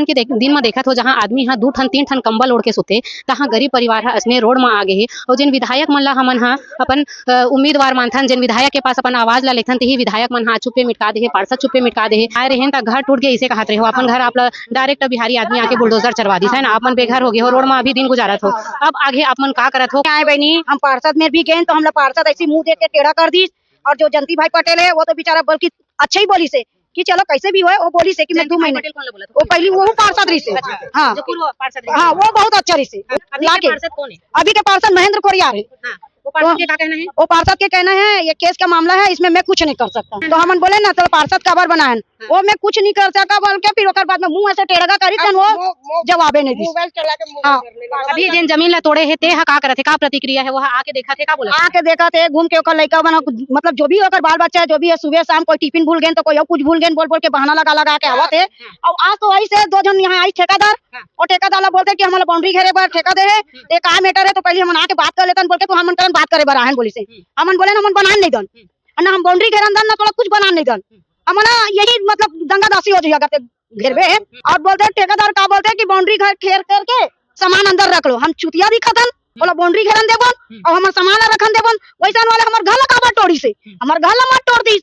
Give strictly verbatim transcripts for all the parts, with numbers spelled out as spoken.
कि देख, दिन म देखत हो, जहां आदमी ह दू ठन, तीन ठन कंबल ओढ़ के सुते, तहां गरीब परिवार ह असने रोड म आ गे हे। अउ जेन विधायक मन ला हमन ह अपन, अ, उम्मीदवार मानथन, जेन विधायक के पास अपन आवाज ला लेथन, तिही विधायक मन ह चुप्पे मिटका दे हे, पार्षद चुप्पे मिटका दे हे। आए रहेन त घर टूट गे, इसे कहत रहे हो, अपन घर आप ला direct बिहारी आदमी आके bulldozer चरवा दिस, है ना? आप मन बेघर हो गे हो, रोड म अभी दिन गुजारत हो, अब आगे आप मन का करत हो? आए बहिनी, हम पार्षद में भी गेन तो हमला पार्षद ऐसी मुंह देख के टेढ़ा कर दिस, और जो जयंती भाई पटेल है वो तो बेचारा बल्कि अच्छा ही बोलिस हे कि चलो कैसे भी होय, वो बोलिस हे कि मैं दू महीने पटेल कौन ला बोला था? वो पहली वो पार्षद रहिस हे। अच्छा, हाँ। जो पूर्व पार्षद रहिस हे। हाँ, वो बहुत अच्छा रहिस हे। हाँ, अभी के लाके। पार्षद कौन है? अभी के पार्षद महेंद्र कोरियार है। हाँ, वो पार्षद वो, के का कहना है? वो पार्षद के कहना है, ये केस का मामला है, इसमें मैं कुछ नहीं कर सकता। तो हमन बोले ना, चलो पार्षद काबर बनाए हैं? हाँ। वो मैं कुछ नहीं कर सका बोल के फिर ओकर बाद में मुंह ऐसे टेढ़ा करिस, वो जवाबे नहीं दिस। मोबाइल चला के मुंह हाँ। अभी जेन जमीन ला तोड़े हे, ते ह का करत हे, का प्रतिक्रिया है, वो ह आके देखत हे, का बोलत हे? आके देखत हे, घूम के ओकर लइका मन, मतलब जो भी ओकर बाल बच्चा है, जो भी है, सुबह शाम कोई टिफिन भूल गेन, तो कोई और कुछ भूल गेन, बोल बोल के बहाना लगा लगा के आवत हे। हाँ। और आज तो वही से दो जन यहाँ आई ठेकेदार, हाँ। और ठेकेदार ला बोलते कि हमला बाउंड्री घेरे बर ठेका दे हे, हम्म। ये का मैटर है, तो पहले हमन आके बात कर लेतन, बोल के तो हमन करन बात करे बर आहन बोलिस हे। हम्म। हमन बोले ना, हमन बनान नहीं दन। हम्म। और ना हम बाउंड्री घेरन दन, ना तोला कुछ बनान नहीं दन। हम्म। हमन यही मतलब दंगा दासी हो जाइए अगर ते घेरबे। और बोलते हैं ठेकेदार का बोलते हैं कि बाउंड्री घर घेर करके सामान अंदर रख लो। हम चुतिया दिखत हन, बोला बाउंड्री घेरन देबन और हमर सामान ला रखन देबन। वैसन वाले हमर घर ला काबर टोड़िस हे? हमर घर ला मत टोड़ दिस।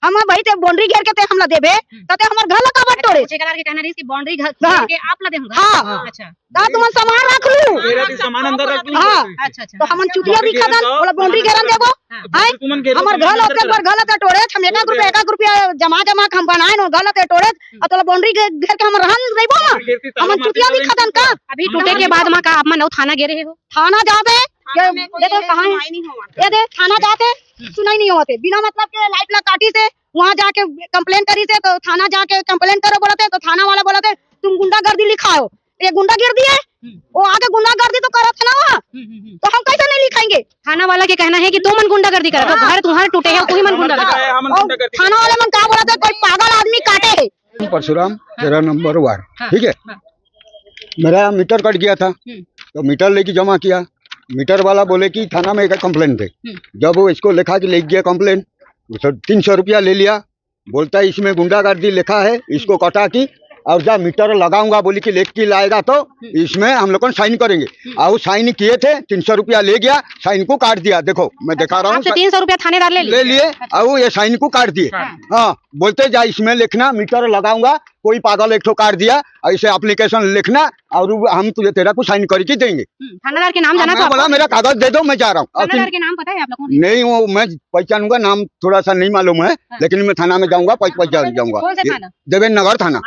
हम भाई ते बाउंड्री घेर के ते हमला देबे, त ते हमर घर ला काबर टोड़े? ठेकेदार के कहना रहिस कि बाउंड्री घर हाँ। घेर के आप ला देहूंगा। हाँ। अच्छा। त तुमन सामान रख लू। मेरा भी सामान अंदर रख लूंगा। हाँ। अच्छा, अच्छा। तो हमन चुतिया दिखत हन, बोला बाउंड्री घेरन देबो। हाँ। हैं? तुमन घेरो, हमर सामान घर अंदर आते, रख। हमर घर आते टोड़े, हम एक एक रुपया, एक एक रुपया जमा जमा के हम बनाए न, घर आते टोड़े, और तोला बाउंड्री घे-, घेर के हम रहन रहिबो ना? बाउंड्री घेर के ताला हमन मार चुतिया के दिखत हन का? अभी टूटे के बाद मा का आप मन अउ थाना गे रहे हो? थाना जाते, थाना ये में कोई देखो ये कहाँ है? सुनवाई नहीं होवत। ये दे, थाना जाते, सुनवाई नहीं होवत हे। बिना मतलब के लाइट ला काटिस हे, वहाँ जाके कंप्लेन करिस हे, तो थाना जाके कंप्लेन करो बोलत हे, तो थाना वाला बोलत हे, "तुम गुंडागर्दी लिखाओ।" ये गुंडागर्दी है, हम्म। वो आगे गुंडागर्दी तो करत है ना वहाँ, हम्म, हम्म, हम्म। तो हम कैसे नहीं लिखाएंगे? थाना वाला के कहना है कि तुमन गुंडागर्दी करत हो, हाँ। घर तुम्हार टूटे हे, तुमही मन गुंडागर्दी करत हो। हमन गुंडागर्दी थाना वाले मन का बोलत हे, कोई पागल आदमी काटे हे। परशुराम, हाँ। तेरह नंबर वार्ड, हाँ, ठीक है? हाँ। मेरा मीटर कट गया था, हम्म। तो मीटर लेके जमा किया। मीटर वाला बोले कि थाना में एक कंप्लेंट दे। हम्म। जब वो इसको लिखा कि ले गया कंप्लेंट, तो तीन सौ रुपया ले लिया। बोलता है, "इसमें गुंडागर्दी लिखा है, इसको हम्म। कटा की और जा मीटर लगाऊंगा," बोली कि लिख के लाएगा तो हम्म। इसमें हम लोग साइन करेंगे। हम्म। और साइन किए थे, तीन सौ रुपया ले गया, साइन को काट दिया। देखो, मैं दिखा रहा हूँ, आपसे तीन सौ रुपया थानेदार ले लिए? ले लिए, अच्छा। और ये साइन को काट दिए। हाँ। हाँ, बोलते जा इसमें लिखना, मीटर लगाऊंगा, कोई पागल एक ठो काट दिया, ऐसे एप्लीकेशन लिखना और हम तुझे, तेरा को साइन करके देंगे। हम्म, थानेदार के नाम अब जाना मैं था बोला, आपको? "मेरा कागज दे दो, मैं जा रहा हूँ।" अब थानेदार तुम के नाम पता है आप लोगों को? नहीं, वो मैं पहचानूंगा, नाम थोड़ा सा नहीं मालूम है, हाँ। लेकिन मैं थाना में जाऊंगा, पह-, पहचान जाऊंगा। कौन सा ये थाना? देवेंद्र नगर थाना।